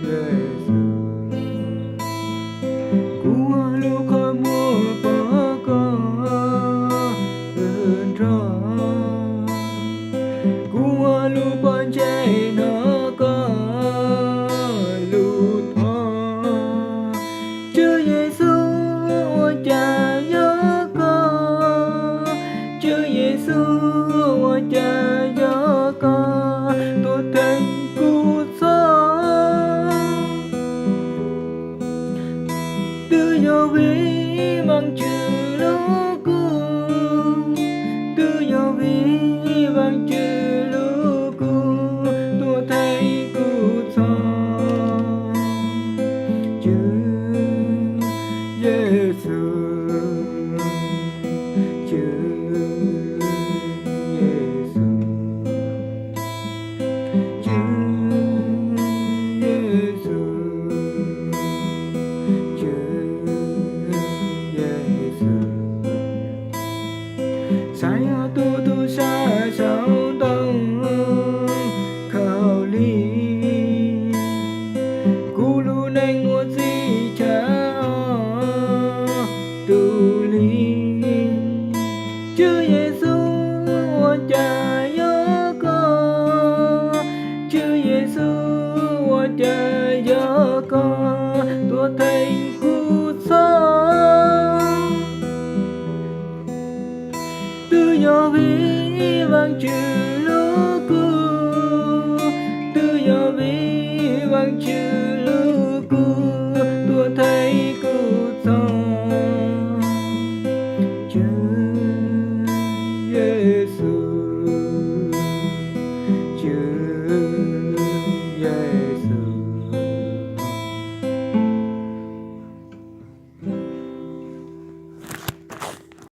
Yexus, kuv ua lub qhov muag pom koj nrog, kuv ua lub pob ntseg hnov koj lus thov. Tswv Yexus, ua cas yog koj? Tswv Yexus, ua cas yog koj tuaj theej kuv txhoj? Twb yog vim Vaajtswv hlub kuv, twb yog vim Vaajtswv hlub kuv tuaj theej kuv txhoj. Tswv Yexus, Tswv Yexus, Tswv Yexus, Tswv Yexus. Saib ob tug tub sab saum ntoo khaub lig, kuv lub neej ua txhij chaw ob tug lig. Tswv Yexus, ua cas yog koj? Tswv Yexus, ua cas yog koj tuaj theej kuv txhoj? Twb yog vim Vaajtswv hlub kuv, twb yog vim Vaajtswv hlub kuv tuaj theej kuv txhoj. Tswv Yexus, Tswv